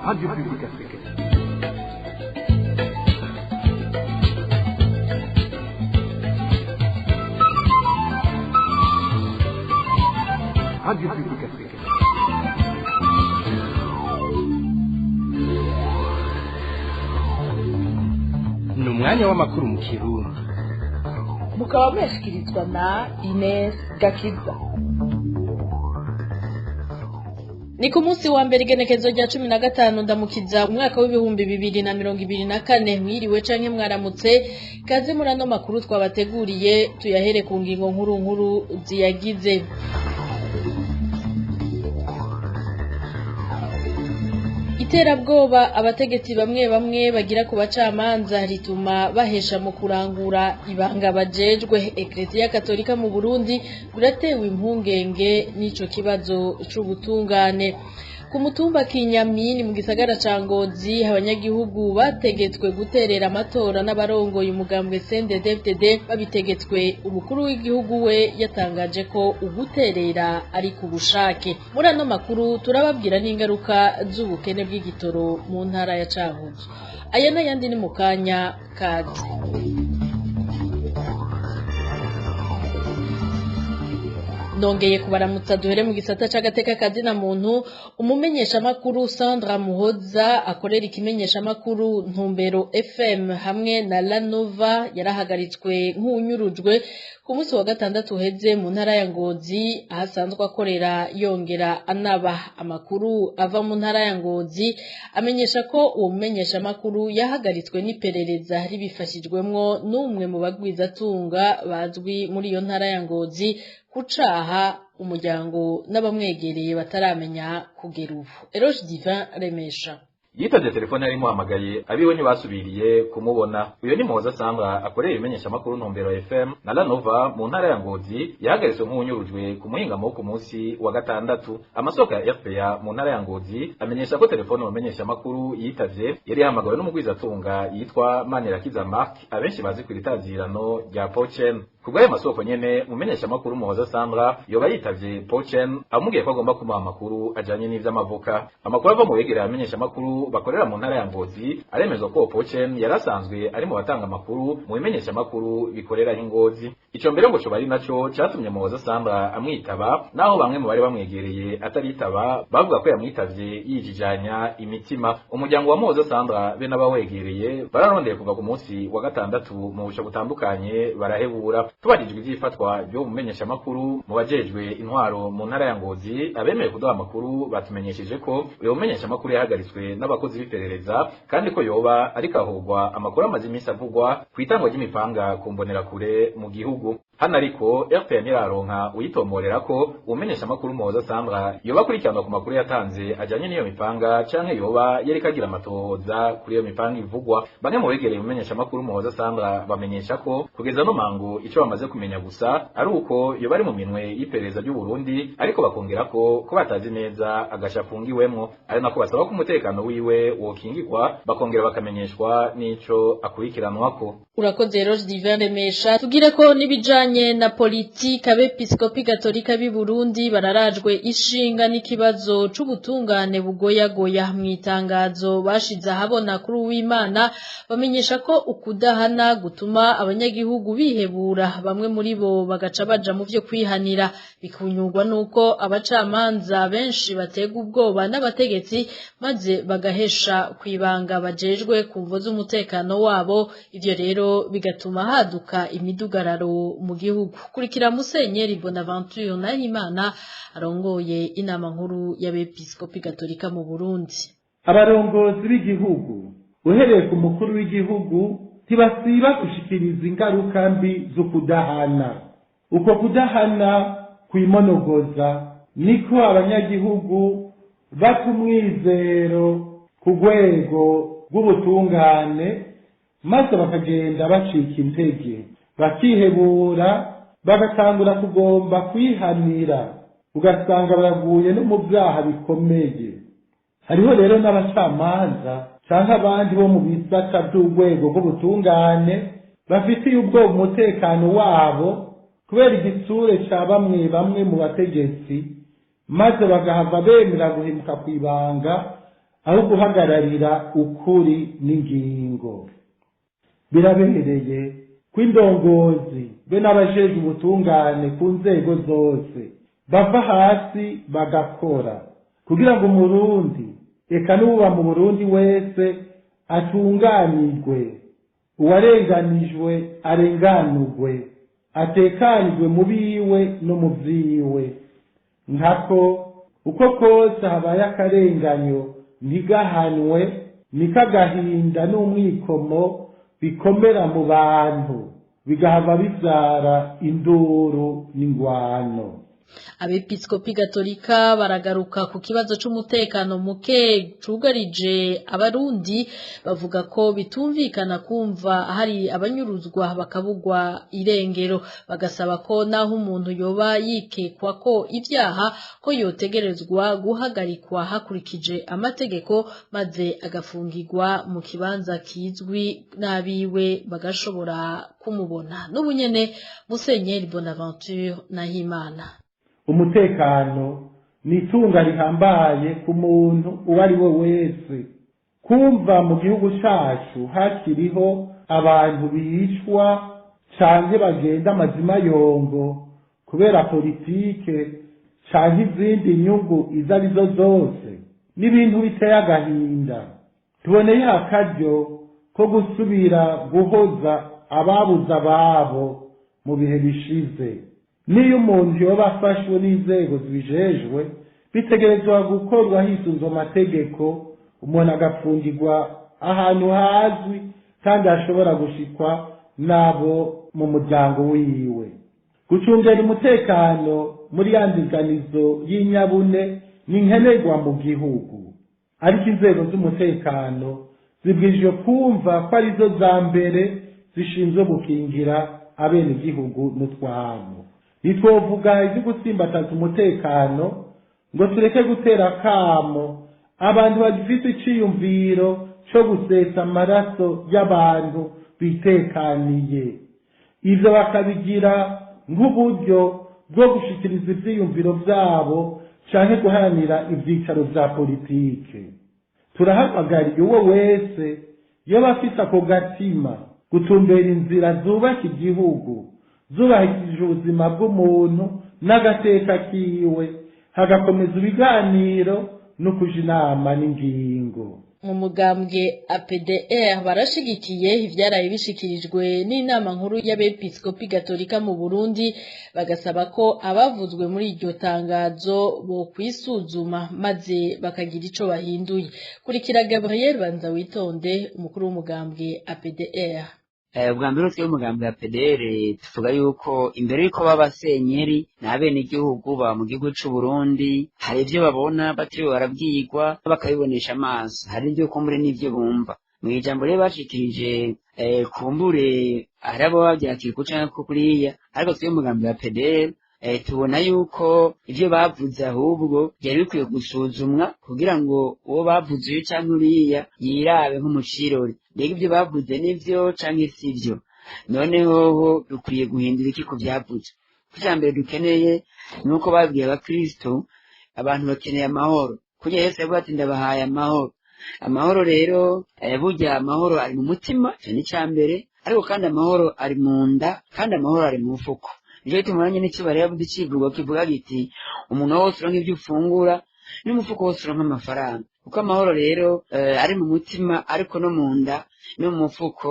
Radio Publique Africaine. Radio Publique Africaine. Ni umwanya w'amakuru mu Kirundi. Mukaba mwashikirizwa na Ines Gakiza. Ni ku munsi wa mbere, igenekezo rya 15 Ndamukiza, umwaka w'2024. Mwiriwe canke mwaramutse, kaze muri ano makuru twabateguriye. Tuyahere ku ngingo nkuru nkuru ziyagize. Iterabwoba abategetsi bamwe bamwe bagira ku bacamanza rituma bahesha mu kurangura ibanga bajejwe. Eklezia Katolika mu Burundi buratewe impungenge n'ico kibazo c'ubutungane. Ku mutumba Kinyamini mu gisagara ca Ngozi, abanyagihugu bategetswe guterera amatora n'abarongoye umugambwe CNDD-FDD babitegetswe. Umukuru w'igihugu we yatangaje ko uguterera ari ku bushake. Muri ano makuru turababwira n'ingaruka z'ubukene bw'igitoro mu ntara ya Cankuzo. Aya n'ayandi ni mu kanya kazi. Nongeye kubaramutsa. Duhere mu gisata c'agateka kazina muntu. Umumenyeshamakuru Sandra Muhoza akorera ikimenyeshamakuru Ntumbero FM hamwe na Lanova yarahagaritswe nk'unyurujwe ku munsi wa gatandatu uheze mu ntara ya Ngozi, aho asanzwe akorera yongera anaba. Amakuru ava mu ntara ya Ngozi amenyesha ko uwo mumenyeshamakuru yahagaritswe n'iperereza ribifashijwemwo n'umwe mu bagwizatunga bazwi muri iyo ntara ya Ngozi, kucaha umuryango n'abamwegereye bataramenya kugera ubu. Eroge Divin Remesha. Yitavye telefone yari imuhamagaye, abiwe ntibasubiriye kumubona. Uyo ni Muhoza Sandra akorera ibimenyeshamakuru Ntumbero FM na Lanova mu ntara ya Ngozi. Yahagaritswe nk'uwunyurujwe ku muhingamo wo ku munsi wa gatandatu. Amasoko ya RPA mu ntara ya Ngozi amenyesha ko telefone umumenyeshamakuru yitavye yari yahamagawe n'umugwizatunga yitwa Manirakiza Mark, abenshi bazi ku iritazirano rya Pochen. Kubw'ayo masoko nyene, umumenyeshamakuru Muhoza Sandra yoba yitavye Pochen amubwiye ko agomba kumuha amakuru ajanye n'ivy'amavuka. Amakuru ava mu begereye abamenyeshamakuru bakorera mu ntara ya Ngozi aremezwa ko Pochen yari asanzwe ari mu batanga amakuru mu bimenyeshamakuru bikorera Ngozi. Ico mbere ngo coba ari naco catumye Muhoza Sandra amwitaba, naho bamwe mu bari bamwegereye ataritaba bavuga ko yamwitavye yijijanya imitima. Umuryango wa Muhoza Sandra be n'abawegereye bararondeye kuva ku munsi wa gatandatu mu busho butandukanye, barahebura. Tubajijwe ivy'ifatwa ryo mumenyeshamakuru mu bajejwe intwaro mu ntara ya Ngozi, abemeye kuduha amakuru batumenyesheje ko uyo mumenyeshamakuru yahagaritswe n'abakozi b'iperereza, kandi ko yoba ariko ahogwa amakuru amaze iminsi avugwa kw'itangwa ry'imipanga ku mbonerakure mu gihugu. Hano ariko RPN iraronka uyitomborera ko umumenyeshamakuru Muhoza Sandra yoba akurikiranwa ku makuru yatanze ajanye n'iyo mipanga, canke yoba yariko agira amatohoza kuri iyo mipanga ivugwa. Bamwe mu begereye umumenyeshamakuru Muhoza Sandra bamenyesha ko kugeza no mango ico bamaze kumenya gusa ari uko yoba ari mu minwe y'iperereza ry'u Burundi, ariko bakongera ko batazi neza agasha afungiwemwo, ari nako basaba ko umutekano wiwe wokingirwa, bakongera bakamenyeshwa n'ico akurikiranwako. Urakoze, Roge Divin Remesha. Tugire ko n'ibijanye na politike. Abepiskopi gatolika b'i Burundi bararajwe ishinga n'ikibazo c'ubutungane bugoyagoya. Mu itangazo bashize ahabona kuri Uwimana, bamenyesha ko ukudahana gutuma abanyagihugu bihebura, bamwe muri bo bagaca baja mu vyo kwihanira, bikunyurwa nuko abacamanza benshi batega ubwoba n'abategetsi, maze bagahesha kwibanga bajejwe ku mvo z'umutekano wabo. Ivyo rero bigatuma haduka imidugararo mu gihugu. Kurikira Musenyeri Bonaventure Nahimana arongoye Inama Nkuru y'Abepiskopi Gatolika mu Burundi. Abarongozi b'igihugu, uhereye ku mukuru w'igihugu, ntibasiba gushikiriza ingaruka mbi zo kudahana. Uko kudahana kwimonogoza niko abanyagihugu bata umwizero ku rwego rw'ubutungane, maze bakagenda bacika intege, bakihebura, bagatangura kugomba kwihanira, ugasanga baraguye no mu byaha bikomeye. Hariho rero n'abacamanza canke abandi bo mu bisata by'urwego rw'ubutungane bafitiye ubwoba umutekano wabo kubera igitsure ca bamwe bamwe mu bategetsi, maze bagahava bemera guhemuka kw'ibanga. Aho guhagararira ukuri n'ingingo, birabereye ko indongozi be n'abajejwe ubutungane ku nzego zose bava hasi bagakora kugira ngo Umurundi, eka n'uba mu Burundi wese, atunganirwe, uwarenganijwe arenganurwe, atekanirwe mu biwe no mu vyiwe. Nkako uko kose habaye akarenganyo ntigahanwe, niko agahinda n'umwikomo bikomera mu bantu, bigahava bivyara induru n'ingwano. Abepiskopi Gatolika baragaruka ku kibazo c'umutekano muke cugarije Abarundi, bavuga ko bitumvikana kumva hari abanyuruzwa bakabugwa irengero, bagasaba ko naho umuntu yoba yikekwa ko ivyaha, ko yotegerezwa guhagarikwa hakurikije amategeko, maze agafungirwa mu kibanza kizwi n'abiwe bagashobora kumubona. N'ubunyene Musenyeri Bonaventure Nahimana. Umutekano ni itunga rihambaye ku muntu uwo ari we wese. Kumva mu gihugu cacu hakiriho abantu bicwa canke bagenda amazima yongo kubera politike canke izindi nyungu izo arizo zose, ni ibintu biteye agahinda. Tuboneye akaryo ko gusubira guhoza ababuze ababo mu bihe bishize. Niyo umuntu yoba afashwe n'inzego zibijejwe, bitegerezwa gukorwa hisunzwe amategeko, umuntu agafungirwa ahantu hazwi kandi hashobora gushikwa n'abo mu muryango wiwe. Gucungera umutekano muri ya ndinganizo y'inyabune ni nkenerwa mu gihugu, ariko inzego z'umutekano zibwirijwe kumva ko arizo za mbere zishinzwe gukingira abenegihugu n'utwabo. Ntitwovuga ivyo gutsimbataza umutekano ngo tureke gutera akamo abantu bagifite iciyumviro co gusesa amaraso y'abantu bitekaniye, ivyo bakabigira nk'uburyo bwo gushikiriza ivyiyumviro vyabo canke guharanira ivyicaro vya politike. Turahamagariye uwo wese yoba afise ako gatima gutumbera inzira zubaka igihugu, zubahirije ubuzima bw'umuntu n'agateka kiwe, hagakomeza ibiganiro no kuja inama n'ingingo. Mu mugambwe APDR barashigikiye ivyaraye bishikirijwe n'inama nkuru y'Abepiskopi Gatolika mu Burundi, bagasaba ko abavuzwe muri iryo tangazo bo kwisuzuma maze bakagira ico bahinduye. Kurikira Gabriel Banza Witonde, umukuru w'umugambwe APDR. Ubwa mbere, twebwe umugambi wa PDR tuvuga yuko imbere yuko baba senyeri n'abenegihugu baba mu gihugu c'u Burundi, hari ivyo babona batiriwe barabwirwa, bakabibonesha amaso, hari ivyo kumbure n'ivyo bumva. Mw'ijambo rero bashikirije, kumbure hari abo bavyakira uku canke kuriya, ariko twebwe umugambi wa PDR tubona yuko ivyo bavuze ahubwo vyari bikwiye gusuzumwa kugira ngo uwo bavuze uyu canke uriya yirabe nk'umucirori: mbega ivyo bavuze nivyo canke sivyo? None hoho dukwiye guhindura iki ku vyavuzwe? Icya mbere dukeneye ni uko babwiye Abakristo, abantu bakeneye amahoro. Kurya Yesu yavuze ati: "Ndabahaye amahoro." Amahoro rero, burya amahoro ari mu mutima, ico ni ica mbere, ariko kandi amahoro ari mu nda, kandi amahoro ari mu mufuko. Nico gituma nanjye n'icibare yavuze icivugo kivuga giti: "Umuntu wose uronka ivyo ufungura, n'umufuko wose uronka amafaranga." Kuko amahoro rero ari mu mutima, ariko no mu nda no mu mufuko,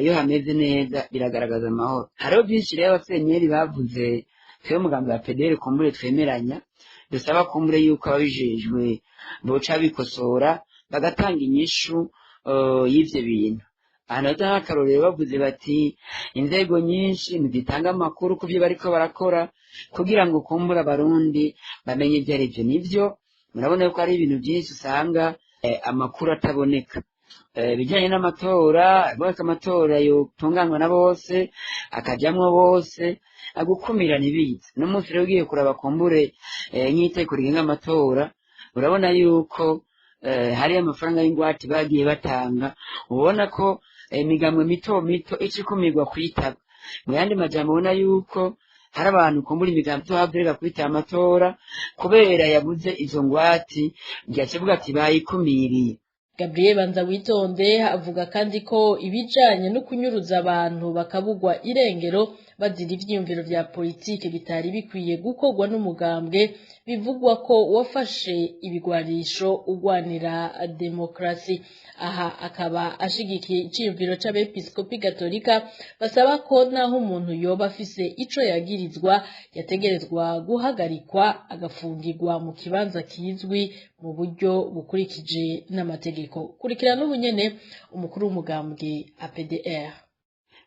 iyo hameze neza biragaragaza amahoro. Hariho byinshi rero abasenyeri bavuze, twebwe umugambi wa PDR kumbure twemeranya, dusaba kumbure yuko ababijejwe boca bikosora, bagatanga inyishu y'ivyo bintu. Ahantu batanga akarorero, bavuze bati inzego nyinshi ntizitanga amakuru ku byo bariko barakora kugira ngo kumbure Abarundi bamenye ibyo ari byo. Nivyo, murabona yuko hari ibintu byinshi usanga amakuru ataboneka. Ibijyanye n'amatora, ko amatora yotunganywa na bose, akajamwo bose, agukumira ntibize. N'umunsi rero ugiye kuraba kumbure nk'iteko rigenga amatora, urabona yuko hariyo amafaranga y'ingwate bagiye batanga, ubona ko imigambwe mito mito ica ikumirwa kuyitaba. Mu yandi majambo, ubona yuko Hari abantu kumbura imigambi tuhavrega kwita amatora kubera yabuze izo ngwati, byakivuga ati bayikumiriye. Gabriel Banzawitonde avuga kandi ko ibijanye no kunyuruza abantu bakabugwa irengero bazira ivyiyumviro vya politike bitari bikwiye gukorwa n'umugambwe bivugwa ko wafashe ibigwanisho ugwanira demokrasi. Aha akaba ashigikiye iciyumviro c'abepiskopi gatolika basaba ko naho umuntu yoba afise ico yagirizwa yategerezwa guhagarikwa agafungirwa mu kibanza kizwi mu buryo bukurikije n'amategeko. Kurikira n'ubunyene umukuru w'umugambwe APDR.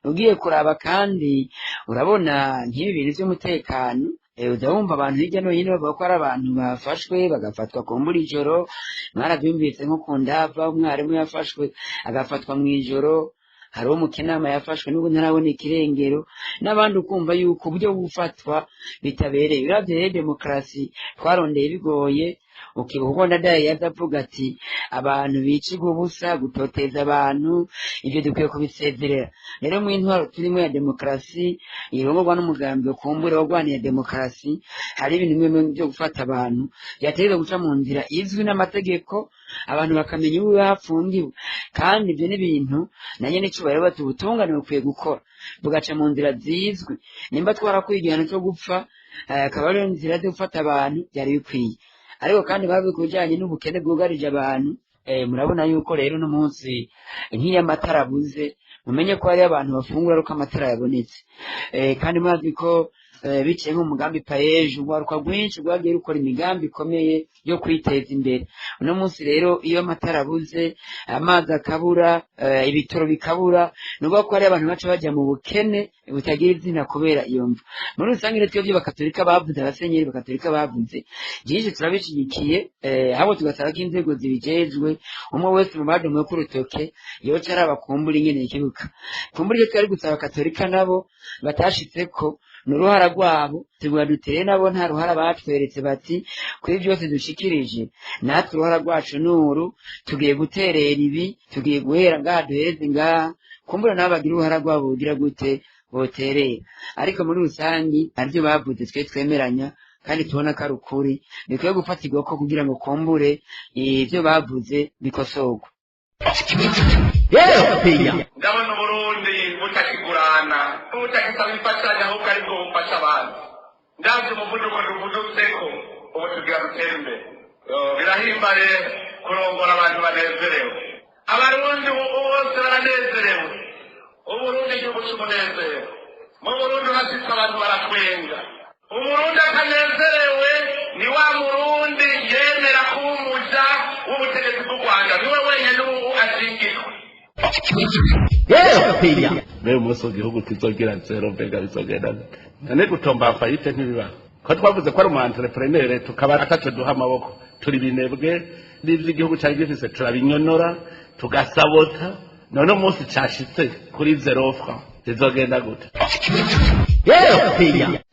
Ugiye kuraba kandi urabona nk'ibi bintu by'umutekano, uza wumva abantu hirya no hino bavuga ko ari abantu bafashwe bagafatwa kumbura ijoro. Mwarabyumvise nko ku Ndava umwarimu yafashwe agafatwa mu ijoro, hari uwo mu Kinama yafashwe n'ubu ntarabona ikirengero, n'abandi ukumva yuko uburyo gufatwa bitabereye. Uravye rero demokarasi twarondeye bigoye, ukibuka uko Ndadaye yaza avuga ati abantu bicirwa ubusa, gutoteza abantu, ibyo dukwiye kubisezerera. Rero mu intwaro turimo ya demokarasi irongorwa n'umugambi ukumbure wagwaniye demokarasi, hari ibintu bimwe byo gufata abantu byategerezwa guca mu nzira izwi n'amategeko, abantu bakamenya uwo bafungiwe. Kandi ibyo ni ibintu na nyene icubahiro bati ubutungane bukwiye gukora bugaca mu nzira zizwi. Nimba twarakwiye igihano cyo gupfa, akaba ariyo nzira zo gufata abantu byari bikwiye. Ariko kandi bavuye ku bijanye n'ubukene bwugarije abantu, murabona yuko rero uno munsi nk'iyo amatara abuze, mumenye ko hariyo abantu bafungura aruko amatara yabonetse. Kandi murazi ko biciye nk'umugambi payeje, urwaruka rwinshi rwagiye rukora imigambi ikomeye yo kwiteza imbere. Uno munsi rero iyo amatara abuze, amazi akabura, ibitoro bikabura, ni ukuvuga ko hariyo abantu baca bajya mu bukene butagira izina kubera iyo mvu. Muri rusange rero twebwe bakatolika bavuze, abasenyeri bakatolika bavuze byinshi turabishigikiye, ahubwo tugasaba ko inzego zibijejwe umwe wese mu badomwe k'urutoke yoca araba kumbura ingene ikibuka. Kumbura icyo twari gusaba katolika nabo batashitseko ni uruhara rwabo, tuvuga dutere nabo nta ruhara batweretse, bati kuri byose dushikirije natwe uruhara rwacu nuru, tugiye guterera ibi, tugiye guhera ngaha duhereze ngaha, kumbura nabo bagira uruhara rwabo bugira gute boterera. Ariko muri rusangi aribyo bavuze twe twemeranya kandi tubona ko ari ukuri, bikwiye gufatirwa ko kugira ngo kumbure ibyo bavuze bikosorwe. Ndabona Uburundi butakigurana, butakisaba imfashanyo, ahubwo aribwo bufasha abantu. Ndabye umuvuduko tuvudutseko ubu tugira dutere imbere. Birahimbare kurongora abantu banezerewe. Abarundi ubu bose baranezerewe. Uburundi igihugu c'umunezero. Mu Burundi urashitse abantu baratwenga. Umurundi atanezerewe ni wa Murundi yemera kuba umuja w'ubutegetsi bw'u Rwanda, niwe wenyene ubu ashingirwa. Mbere umunsi igihugu kizogira zero, mbega bizogenda gute? None gutomba fayite ntibibaho ko twavuze ko ari umu entrepreneur, tukaba ataco duha amaboko, turi binebwe n'ivyo igihugu cari gifise turabinyonora tugasabota. None umunsi cashitse kuri zero franc bizogenda gute?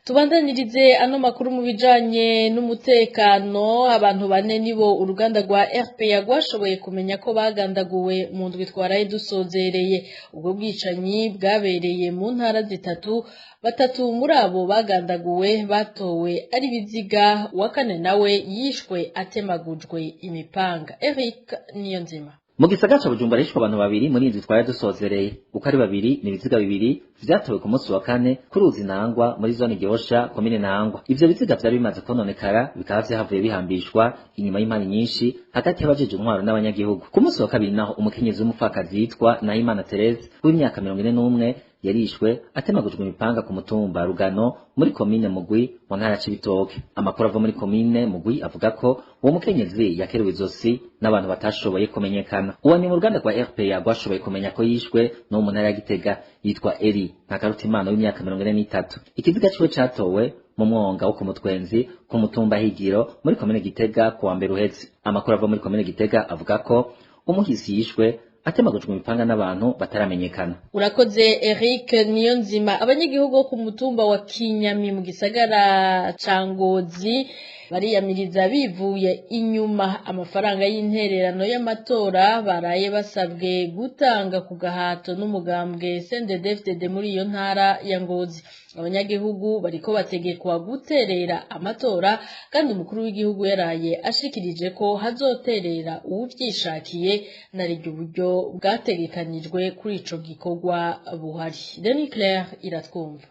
Tubandanirize ano makuru mu bijanye n'umutekano. Abantu bane nibo uruganda rwa RPA rwashoboye kumenya ko bagandaguwe mu ndwi twaraye dusozereye. Ubwo bwicanyi bwabereye mu ntara zitatu, batatu muri abo bagandaguwe batowe ari biziga, uwa kane nawe yishwe atemagujwe imipanga. Eric Niyonzima. Mu gisagara ca Bujumbura hishwe abantu babiri muri inzu twari dusozereye. Uko ari babiri ni ibiziga bibiri vyatowe ku munsi wa kane ku ruzi Ntahangwa muri zone Gihosha, komine Ntahangwa. Ivyo biziga vyari bimaze kononekara bikaba vyahavuye bihambishwa inyuma y'impani nyinshi hagati y'abajejwe intwaro n'abanyagihugu. Ku munsi wa kabiri naho umukenyezi w'umupfakazi yitwa Nahimana Therese w'imyaka 41 yarishwe atemagujwe imipanga ku mutumba Rugano muri komine Mugwi mu ntara ya Cibitoke. Amakuru ava muri komine Mugwi avuga ko uwo mukenyezi yakerewe izosi n'abantu batashoboye kumenyekana. Uwa nyuma uruganda rwa RPA rwashoboye kumenya ko yishwe n'uwo mu ntara ya Gitega yitwa Eri Ntakarutimana w'imyaka 43. Ikiziga ciwe catowe mu mwonga wo ku Mutwenzi ku mutumba Higiro muri komine Gitega ku wa mbere uheze. Amakuru ava muri komine Gitega avuga ko umuhisi yishwe atemagujwe imipanga n'abantu bataramenyekana. Urakoze Eric Niyonzima. Abanyagihugu bo ku mutumba wa Kinyami mu gisagara ca Ngozi Bariyamiriza bivuye inyuma amafaranga y'intererano y'amatora baraye basabwe gutanga ku gahato n'umugambwe CNDD-FDD muri iyo ntara ya Ngozi. Abanyagihugu bariko bategekwa guterera amatora kandi umukuru w'igihugu yaraye ashikirije ko hazoterera uwuvyishakiye, nariryo uburyo bwategekanijwe kuri ico gikorwa buhari. Deni Claire iratwumva.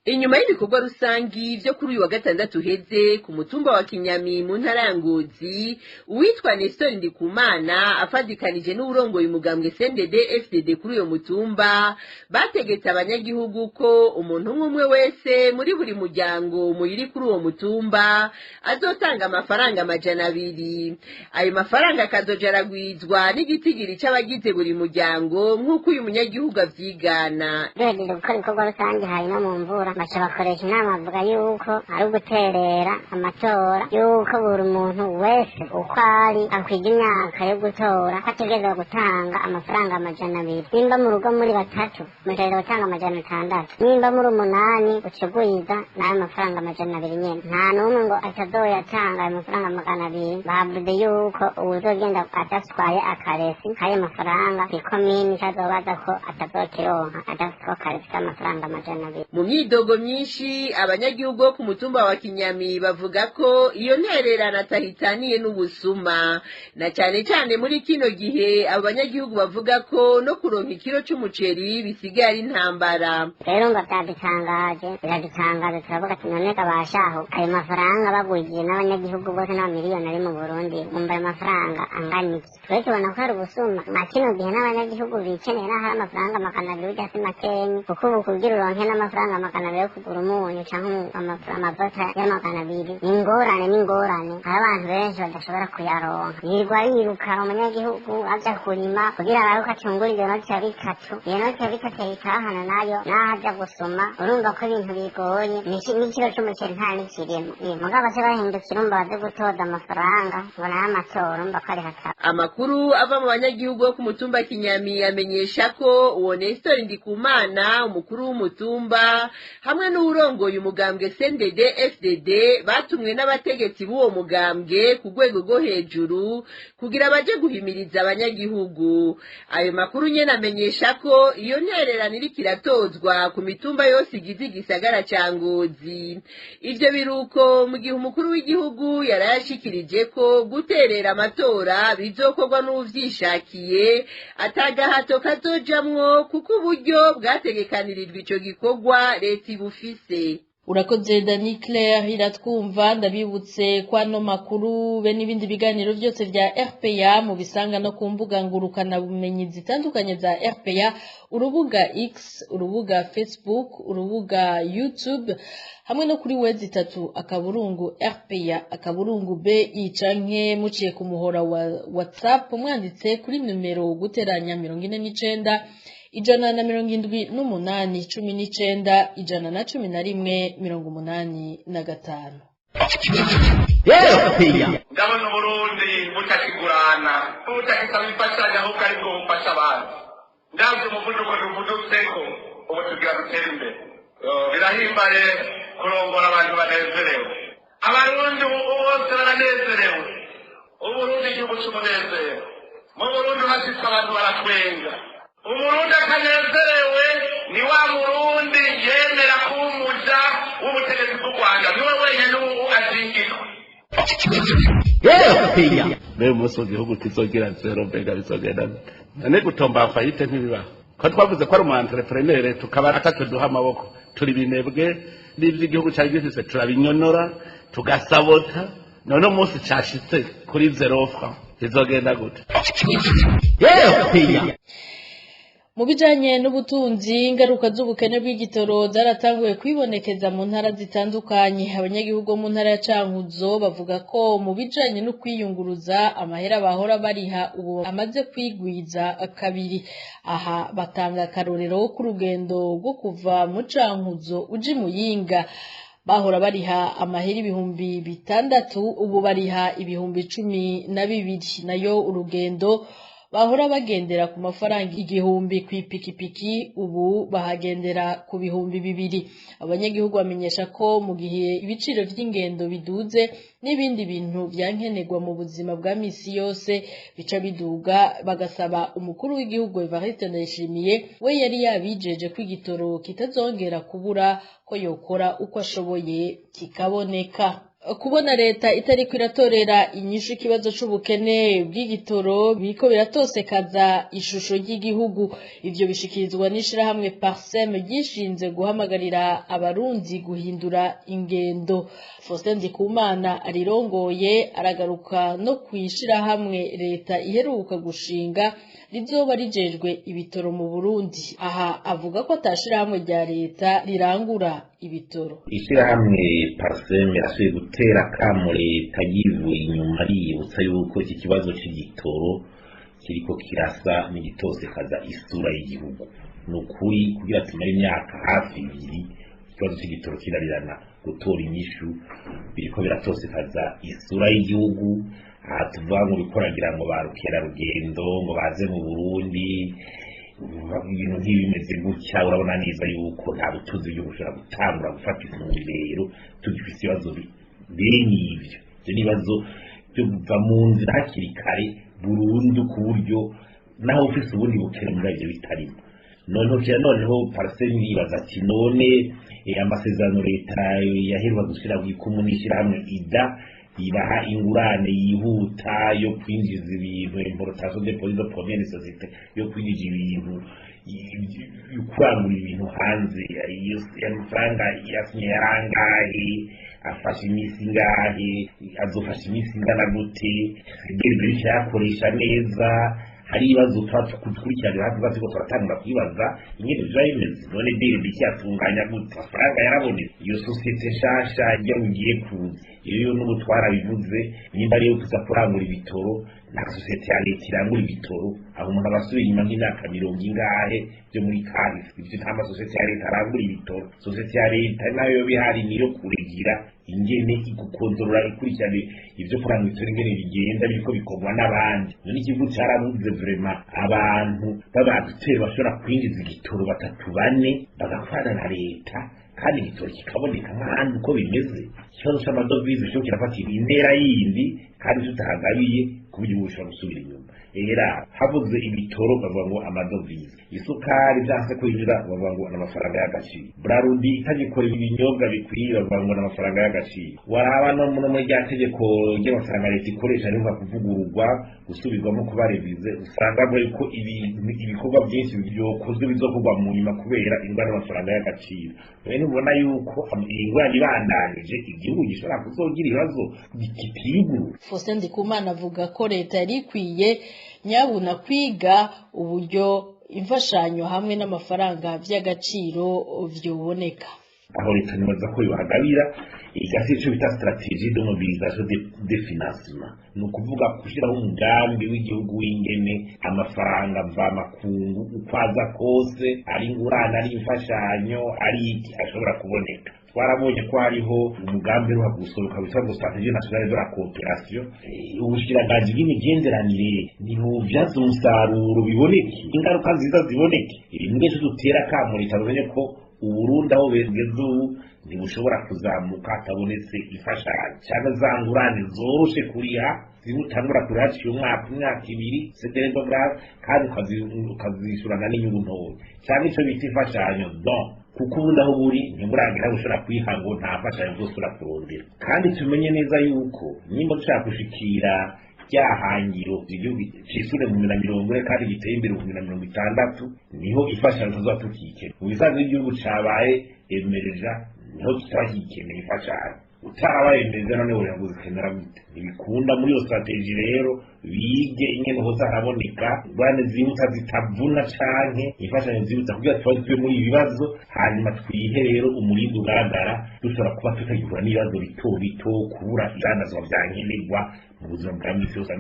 Inyuma y'ibikorwa rusangi vyo kuri uyu wa gatandatu uheze ku mutumba wa Kinyami mu ntara ya Ngozi, uwitwa Nestor Ndikumana afadikanije n'uwurongoye umugambwe CNDD FDD kuri uyo mutumba, bategetse abanyagihugu ko umuntu umwe umwe wese muri buri muryango muyiri kuri uwo mutumba azotanga amafaranga 200. Ayo mafaranga akazoja aragwizwa n'igitigiri c'abagize buri muryango, nk'uko uyu munyagihugu avyigana. Duhejeje gukora ibikorwa rusange hanyuma mu mvura baca bakoresha inama, bavuga yuko ari uguterera amatora, yuko buri muntu wese uko ari akwiga imyaka yo gutora ko ategerezwa gutanga amafaranga 200. Nimba mu rugo muri batatu, mutegerezwa gutanga 600. Nimba muri 8, ucugwiza n'ayo mafaranga 200 nyene. Nta n'umwe ngo atazoyatanga ayo mafaranga 200. Bavuze yuko uwuzogenda adatwaye akaresi k'ayo mafaranga kw'ikomini kazobaza ko atazokironka adafise akaresi k'amafaranga 200. Mu myidogo myinshi, abanyagihugu bo ku mutumba wa Kinyami bavuga ko iyo ntererano atahitaniye n'ubusuma, na cyane cyane muri kino gihe abo banyagihugu bavuga ko no kuronka ikiro c'umuceri bisigaye ari intambara. Rero ngo byadutangaje, biradutangaje, turavuga ati none kabashaho ayo mafaranga bagwigiye n'abanyagihugu bose n'amamiliyoni ari mu Burundi, wumva ayo mafaranga angana iki? Twe tubona ko hari ubusuma nka kino gihe n'abanyagihugu bikeneye, n'aho hari amafaranga 200 burya si makenyi, kuko ubu kugira uronke n'amafaranga 200 yo kugura umunyu canke amavuta ya 200 ni ingorane, ni ingorane. Hari abantu benshi badashobora kuyaronka, yirirwa yiruka umunyagihugu aja kurima kugira arabe ko acungura iyo noti ya 3, iyo noti ya 3 ayitahana nayo naho aja gusuma. Urumva ko ibintu bigoye, n'ikiro c'umuceri nta n'ikirimo. Mugabo bace bahindukira, urumva baze gutoza amafaranga ngo nayo amatora, urumva ko ari hatari. Amakuru ava mu banyagihugu bo ku mutumba Kinyami amenyesha ko uwo Nestor Ndikumana, umukuru w'umutumba, hamwe n'uwurongoye umugambwe CNDD FDD batumwe n'abategetsi b'uwo mugambwe ku rwego rwo hejuru kugira baje guhimiriza abanyagihugu. Ayo makuru nyene amenyesha ko iyo ntererano iriko iratozwa ku mitumba yose igize igisagara ca Ngozi. Ivyo biruko mu gihe umukuru w'igihugu yarayashikirije ko guterera amatora bizokorwa n'uwuvyishakiye, atagahato kazojamwo, kuko uburyo bwategekanirijwe ico gikorwa leta ibufise. Urakoze Dani Claire iratwumva. Ndabibutse kwa no makuru be n'ibindi biganiro byose vya RPA mu bisanga no ku mbuga ngurukana bumenyi zitandukanye za RPA, urubuga X, urubuga Facebook, urubuga YouTube, hamwe no kuri wezi 3.rpa.bi, canke muciye ku muhora wa WhatsApp mwanditse kuri numero guteranya 49 178 19 111 85. Ndabona Uburundi butakigurana, butakisaba imfashanyo, ahubwo aribwo bufasha abantu. Ndabye umuvuduko tuvudutseko ubu, tugira dutere imbere. Birahimbare kurongora abantu banezerewe. Abarundi ubu bose baranezerewe. Uburundi igihugu c'umunezero. Mu Burundi hashitse abantu baratwenga. Umurundi atanezerewe ni wa murundi yemera kuba umuja w'ubutegetsi bw'u Rwanda, niwe wenyene ubu azingirwa. Mbega umunsi igihugu kizogira zéro, mbega bizogenda gute? None gutomba faillite ntibibaho? Ko twavuze ko ari umu entrepreneur, tukaba ataco duha amaboko, turi binebwe, n'ivy'igihugu cari gifise turabinyonora, tugasabota. None umunsi cashitse kuri zéro franc bizogenda gute? Mu bijanye n'ubutunzi, ingaruka z'ubukene bw'igitoro zaratanguye kwibonekeza mu ntara zitandukanye. Abanyagihugu bo mu ntara ya Cankuzo bavuga ko mu bijanye no kwiyunguruza, amahera bahora bariha ubu amaze kwigwiza kabiri. Aha batanga akarorero k'urugendo rwo kuva mu Cankuzo uja i Muyinga, bahora bariha amahera 6000, ubu bariha 12,000. Nayo urugendo bahora bagendera ku mafaranga 1000 kw'ipikipiki ubu bahagendera ku 2000. Abanyagihugu bamenyesha ko mu gihe ibiciro vy'ingendo biduze n'ibindi bintu vyankenerwa mu buzima bwa misi yose bica biduga, bagasaba umukuru w'igihugu Evariste Ndayishimiye we yari yabijeje ko igitoro kitazongera kubura ko yokora uko ashoboye kikaboneka. Kubona leta itariko iratorera inyishu ikibazo c'ubukene bw'igitoro biriko biratosekaza ishusho ry'igihugu. Ivyo bishikirizwa n'ishirahamwe Parsem ryishinze guhamagarira abarundi guhindura ingendo. Faustin Ndikumana arirongoye aragaruka no kwishirahamwe leta iheruka gushinga rizoba rijejwe ibitoro mu Burundi. Aha avuga ko atashirahamwe rya leta rirangura ibitoro. Ishirahamwe Parsem irasubiye gutera kamo leta yivuye inyuma riyibutsa yuko iki kibazo c'igitoro kiriko kirasa n'igitosekaza isura y'igihugu. Ni ukuri kugira tumare imyaka hafi 2 ikibazo c'igitoro kirarirana gutora inyishu biriko biratosekaza isura y'igihugu. Aha tuvuga ngo bikoragira ngo ba rukerarugendo ngo baze mu Burundi, ibintu nk'ibimeze gutya urabona neza yuko nta butunzi bw'igihugu bushobora gutangura gufata intumbero tugifise ibibazo bene ivyo. Ivyo ni ibibazo byo kuva mu nzira hakiri kare burundu, ku buryo naho ufise ubundi bukene muri ivyo bitarimo. Noneho Parsem yibaza ati none amasezerano leta yaheruka gushira kw'ikumu n'ishirahamwe IDA ibaha ingurane yihuta yo kwinjiza ibintu, importation de produits de première nécessité, yo kwinjiza ibintu, yo kurangura ibintu hanze, amafaranga yasinye yarangahe, afashe iminsi ingahe, azofasha iminsi ingana gute, ibyo yakoresha neza. Hari ibibazo tuba dukurikiranira hafi rwose ko turatangura kwibaza ingene biba bimeze. None BRB yatunganya gute, amafaranga yarabonetse, iyo sosiyete nshasha ijya ugiye kuza iyo n'ubu twarabivuze nimba ariyo tuza kurangura ibitoro, nta sosiyete ya leta irangura ibitoro. Aho umuntu aba asubiye inyuma nk'imyaka 40 ingahe byo muri kahise. Ivyo nta masosiyete ya leta arangura ibitoro. Sosiyete ya leta nayo bihari niyo kuregira ingene igukontorora ikurikirane ivyo kurangura ibitoro ingene bigenda biriko bikorwa n'abandi. None ikigo carabuze vraiment abantu b'abaduteri bashobora kwinjiza igitoro 3 4 bagakorana na leta kandi igitoro kikaboneka nk'ahandi uko bimeze. Ikibazo c'amadovize cyo kirafata intera yindi kandi tutahagabiye ku buryo bushobora gusubira inyuma. Era habuze ibitoro bavuga ngo amadovize, isukari vyanse kwinjira bavuga ngo n'amafaranga y'agaciro, Brarudi itagikora ibinyobwa bikwiye bavuga ngo n'amafaranga y'agaciro. Waraba no muri rya tegeko ry'amafaranga leta ikoresha riheruka kuvugururwa gusubirwamo kuba revize, usanga yuko ibikorwa byinshi byokozwe bizokorwa mu nyuma kubera ingwara y'amafaranga y'agaciro. Rero ubona yuko ingwara ibandanije igihugu gishobora kuzogira ibibazo kitiyugurura. Faustin Ndikumana avuga ko leta yari ikwiye nyabuna kwiga uburyo imfashanyo hamwe n'amafaranga vy'agaciro vyoboneka. Aho leta nibaza ko yohagabira igasi ico bita stratégie de mobilisation de financement, ni ukuvuga gushyiraho umugambi w'igihugu w'ingene amafaranga mvamakungu uko aza kose, ari ingurane, ari imfashanyo, ari iki ashobora kuboneka. Twarabonye ko hariho umugambi uheruka gusohoka witwa ngo stratégie nationale de la coopération. Ubushikiranganji bw'imigenderanire ntibubyaza umusaruro biboneke, ingaruka nziza ziboneke. Ibintu byose dutera akamo leta bumenye ko Uburundi aho bigeze ubu ntibushobora kuzamuka hatabonetse imfashanyo cyangwa za ngurane zoroshe kuriha, zimwe utangura kuriha haciye umwaka, imyaka 2 c'est grave, kandi ukazishyurana n'inyungu ntoya, cyangwa icyo bita imfashanyo don, kuko ubundi aho buri ntiburagira ushobora kuyiha ngo nta mfashanyo zose urakurondera. Kandi tumenye neza yuko nimba dushaka gushikira rya hangiro igihugu cisure mu 2040 kandi giteye imbere mu 2060, niho imfashanyo tuzoba tukikeneye. Mu bisanzwe igihugu cabaye emereja niho tutakikeneye imfashanyo. Utarabaye emereja none uraguzikenera gute? Ntibikunda. Muri iyo strategie rero bige ingene hoza haraboneka ingurane zihuta zitavuna canke imfashanyo zihuta kugira tuba tuve muri ibi bibazo, hanyuma twihe rero umurindi ugaragara dushobora kuba tutagihura n'ibibazo bito bito, kubura ibidandazwa vya nkenerwa mu buzima bwa misi yose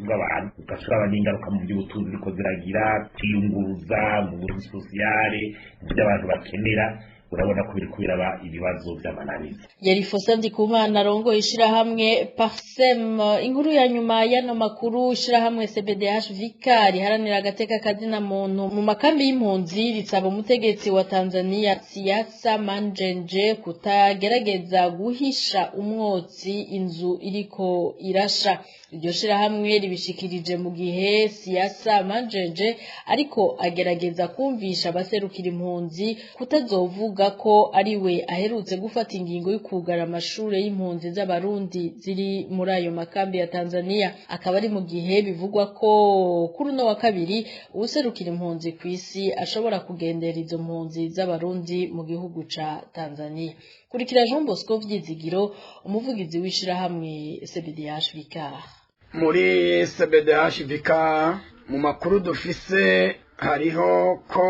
bw'abantu, ugashobora n'ingaruka mu by'ubutunzi biriko ziragira, kwiyunguruza mu buzima sosiyale, mu byo abantu bakenera. Urabona ko biriko biraba ibibazo vy'amananiza. Yari Faustin Ndikumana arongoye ishirahamwe Parsem. Inkuru ya nyuma y'ano makuru: ishirahamwe CBDH Vicar riharanira agateka kazina muntu mu makambi y'impunzi risaba umutegetsi wa Tanzania Siasa Manjenje kutagerageza guhisha umwotsi inzu iriko irasha. Iryo shirahamwe ribishikirije mu gihe Siasa Manjenje ariko agerageza kumvisha abaserukira impunzi kutazovuga ko ariwe aherutse gufata ingingo y'ukugara amashure y'impunzi z'Abarundi ziri muri ayo makambi ya Tanzania. Akaba ari mu gihe bivugwa ko kuri uno wa kabiri uwuserukira impunzi ku isi ashobora kugendera izo mpunzi z'Abarundi mu gihugu ca Tanzania. Kurikira Jean Bosco Vyizigiro, umuvugizi w'ishirahamwe CBDH Vicar. Muri CBDH Vicar, mu makuru dufise hariho ko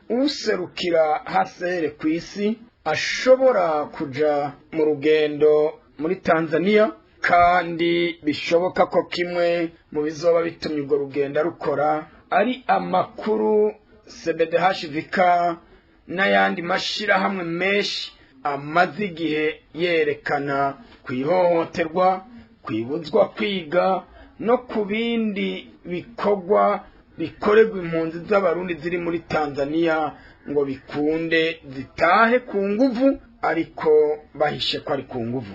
userukira HCR ku isi ashobora kuja mu rugendo muri Tanzania, kandi bishoboka ko kimwe mu bizoba bitumye urwo rugendo rukora ari amakuru CBDH Vicar n'ayandi mashirahamwe menshi amaze igihe yerekana ku ihohoterwa, kwibuzwa kwiga no ku bindi bikorwa bikorerwa impunzi z'Abarundi ziri muri Tanzania ngo bikunde zitahe ku nguvu, ariko bahishe ko ari ku nguvu.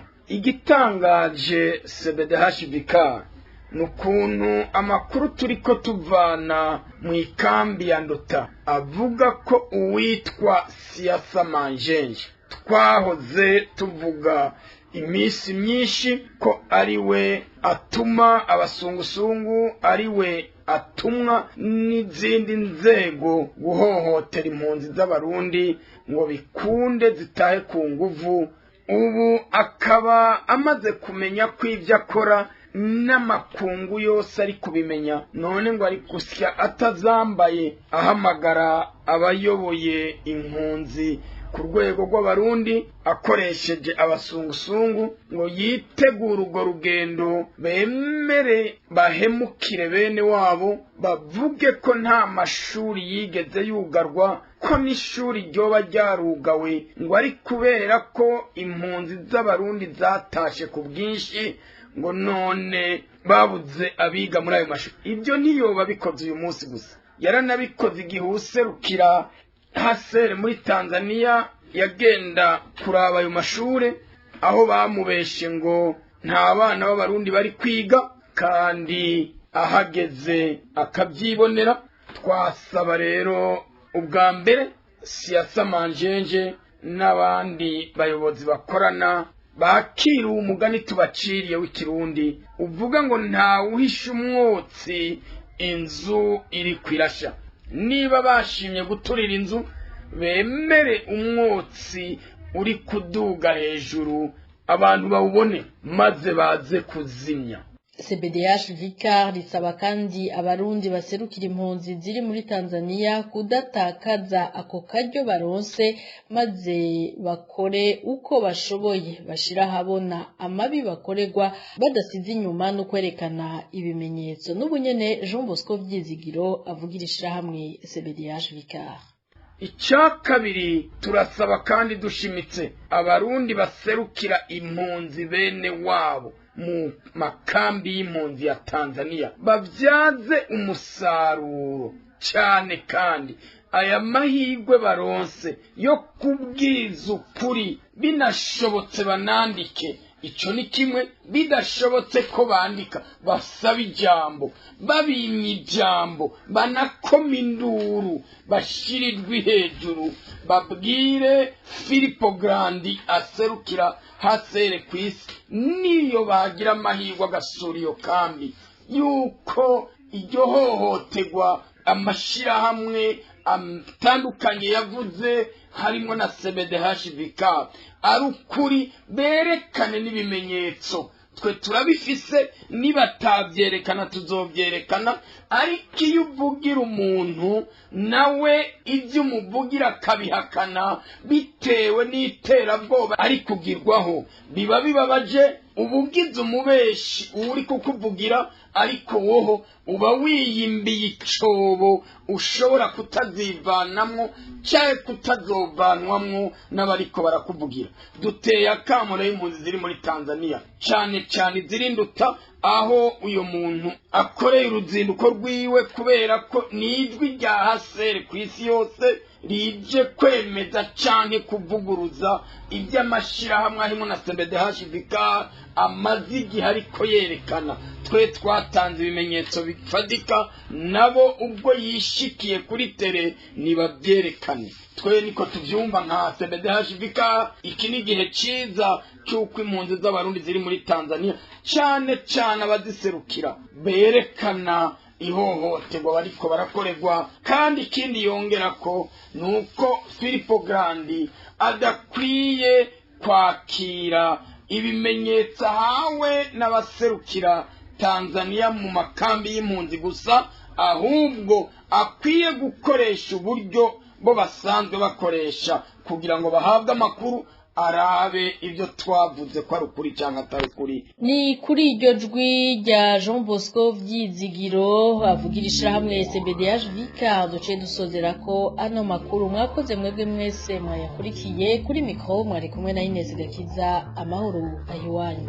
Igitangaje CBDH Vicar ni ukuntu amakuru turiko tuvana mu ikambi ya Nduta avuga ko uwitwa Siasa Manjenje twahoze tuvuga iminsi myinshi ko ari we atuma abasungusungu, ari we atumwa n'izindi nzego guhohotera impunzi z'Abarundi ngo bikunde zitahe ku nguvu, ubu akaba amaze kumenya ko ibyo akora n'amakungu yose ari kubimenya, none ngo ari gusya atazambaye, ahamagara abayoboye impunzi ku rwego rw'Abarundi akoresheje abasungusungu ngo yitegure urwo rugendo, bemere bahemukire bene wabo, bavuge ko nta mashuri yigeze yugarwa, ko n'ishuri ryoba ryarugawe ngo ari kubera ko impunzi z'Abarundi zatashe ku bwinshi, ngo none babuze abiga muri ayo mashuri. Ibyo ntiyoba bikoze uyu munsi gusa, yaranabikoze igihe userukira HCR muri Tanzania yagenda kuraba ayo mashure, aho bamubeshe ngo nta bana b'Abarundi bari kwiga, kandi ahageze akabyibonera. Twasaba rero ubwa mbere Siasa Manjenje n'abandi bayobozi bakorana bakira umugani tubaciriye w'ikirundi uvuga ngo ntawuhisha umwotsi inzu iri kwirasha. Niba bashimye guturira inzu, bemere umwotsi uri kuduga hejuru abantu bawubone maze baze kuzimya. CBDH Vicar risaba kandi Abarundi baserukira impunzi ziri muri Tanzania kudatakaza ako karyo baronse, maze bakore uko bashoboye bashira ahabona amabi bakorerwa badasize inyuma no kwerekana ibimenyetso. N'ubu nyene Jean Bosco Vyizigiro avugira ishirahamwe CBDH Vicar. Icya kabiri, turasaba kandi dushimitse Abarundi baserukira impunzi bene wabo mu makambi y'impunzi ya Tanzania babyaze umusaruro cyane kandi aya mahirwe baronse yo kubwiza ukuri, binashobotse banandike. Ico ni kimwe, bidashobotse ko bandika basaba ijambo, babimye ijambo banakoma induru, bashirirwe hejuru, babwire Filippo Grandi aserukira HCR ku isi, niyo bagira amahirwe agasura iyo kambi, yuko iryo hohoterwa amashirahamwe atandukanye yavuze harimo na CBDH Vicar ari ukuri, berekane n'ibimenyetso. Twe turabifise, nibatabyerekana tuzobyerekana. Ariko iyo uvugira umuntu nawe ibyo umuvugira akabihakana bitewe n'iterabwoba ari kugirwaho, biba bibabaje. Uba ugize umubeshi uri kukuvugira, ariko woho uba wiyimbiye icobo ushobora kutazivanamwo cyangwa kutazovanwamwo n'abariko barakuvugira. Duteye akamo rero impunzi ziri muri Tanzania, cyane cyane izirinduta aho uyu muntu akoreye uruzinduko rwiwe, kubera ko ni ijwi rya haseri ku isi yose rije kwemeza canke kuvuguruza iby'amashyirahamwe harimo na CBDHVK amaze igihe ariko yerekana. Twe twatanze ibimenyetso bifatika, nabo ubwo yishikiye kuri tere nibabyerekane. Twe niko tuvyumva nka CBDHVK. Iki ni igihe ciza cy'uko impunzi z'Abarundi ziri muri Tanzania, cyane cyane abaziserukira, berekana ihohoterwa bariko barakorerwa. Kandi ikindi yongera ko nuko Filippo Grandi adakwiye kwakira ibimenyetso ahawe n'abaserukira Tanzania mu makambi y'impunzi gusa, ahubwo akwiye gukoresha uburyo bo basanzwe bakoresha kugira ngo bahabwe amakuru, arabe ibyo twavuze ko ari ukuri cyangwa atari ukuri. Ni kuri iryo jwi rya Jean Bosco Vyizigiro avugira ishirahamwe CBDH Vika duce dusozera ko ano makuru. Mwakoze mwebwe mwese mwayakurikiye. Kuri mikro mwari kumwe na Ines Gakiza. Amahoro ahiwanyu.